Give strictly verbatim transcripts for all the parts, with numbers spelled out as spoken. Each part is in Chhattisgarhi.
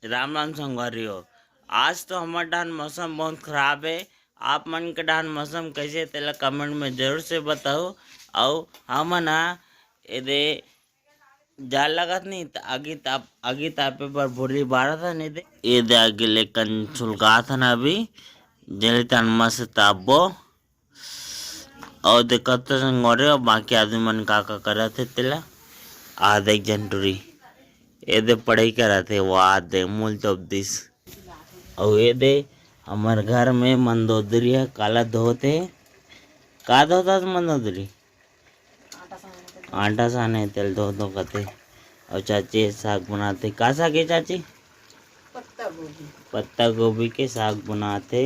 राम राम संगवारी हो। आज तो हमर डहान मौसम बहुत खराब हे। आप मन के डहान मौसम कैसे हे, तेला कमेंट में जरूर से बताओ। अउ हमन ह एदे जाड़ लगत नहीं त आगी ताप, आगी तापे बर भुर्री बारत हन एदे। एदे आगी ले कन सुलगात हन अभी, जली तन मस्त तापबो। अउ देखत तो संगवारी हो, बाकी आदमी मन का का करत हे तेला। आ देख झन टुरी, एदे पढ़ाई करत हे, वाह दे मूल तोप दिस। अउ एदे हमर घर में मंदोदरी ह काला धोत हे। का धोत हे मंदोदरी? आटा साने तेल धो धो कथे। अउ चाची साग बनाथे। का साग हे चाची? पत्ता गोभी। पत्ता गोभी के साग बनाथे।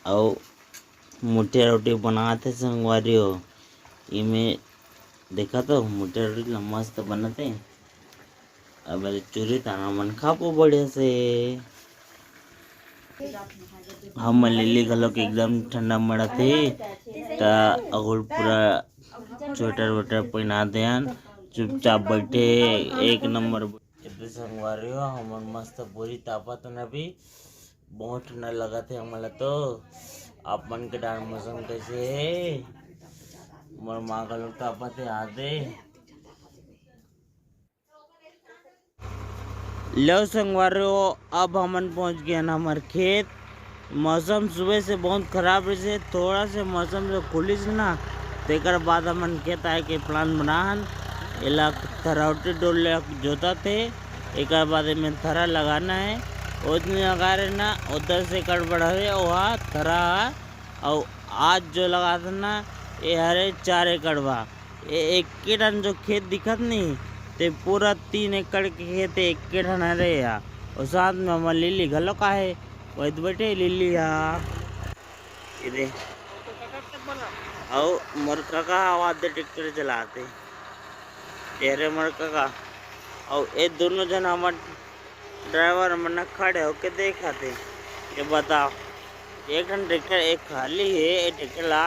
अउ मुठिया रोटी बनाथे संगवारी हो। इमे देखा तो मुठिया रोटी ल मस्त बनथे। अब चूरी ताना मन खाबो बढ़िया से। हमर लिली घलोक एकदम ठंडा मड़त हे, त अगुल पूरा स्वेटर वेटर पहिना देन, चुपचाप बैठे, एक नंबर। एदे संगवारी हो, हमन मस्त बोरी तापत हन अभी, बहुत ठंडा लगत हे हमन ला तो। आप मन के डहान मौसम कैसे हे? मोर माँ घलोक तापत हे, आ दे। लो संगवारी हो, अब हमन पहुंच गए हन हमर खेत। मौसम सुबह से बहुत खराब रहिस हे, थोड़ा से मौसम जो खुलिस ना, तेकर बाद हमन खेत आए के प्लान बना हन। एला थरौटी डोल ले जोतत हे, एकर बाद एमे थरा लगाना हे। ओतने लगा रहे ना, ओ दस एकड़ बड़ा हे, ओहा थरा ह। अउ आज जो लगात हन ना, ए हरे चार एकड़ बा। ए, एके ठन जो खेत दिखत नहीं, ते पूरा तीन एकड़ के खेत एके ठन हरे या। अउ साथ में हमर लिली घलोक आहे, वही तो बैठे लिली हा। ये दे। अउ मोर काका आवाज दे ट्रैक्टर चलाते। तेरे मोर काका। अउ ए दोनों जन हमर ड्राइवर मन खड़े होके देखत हे। ये बताओ, एक ठन ट्रैक्टर एक खाली हे, ए ट्रैक्टर ला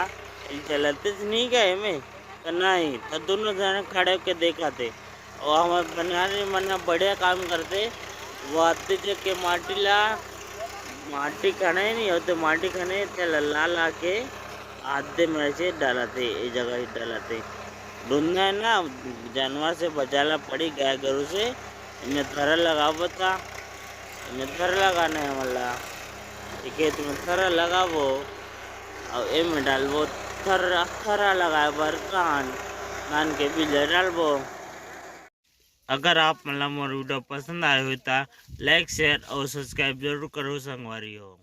चलते से नहीं गए में। त नहीं, त दोनों जने खड़े होके देखत हे। अउ हमर बनिहारी मन ह बढ़िया काम करथे। वो आते जो के माटी ला, माटी खने नहीं होते, माटी खने तेला ला ला के आधे में ऐसे डालत हे, ए जगह ही डालत हे। ढूंढना है ना, जानवर से बचाना पड़ी, गाय गरु से। एमे थरा लगाबो ता, एमे थरा लगाना है हमला। ये खेत में थरा लगाबो, अउ एमे डालबो थरा, थरा लगाए बर धान, धान के बीज डालबो। अगर आप मन ला मोर वीडियो पसंद आए हो ता लाइक, शेयर अउ सब्सक्राइब जरूर करो संगवारी हो।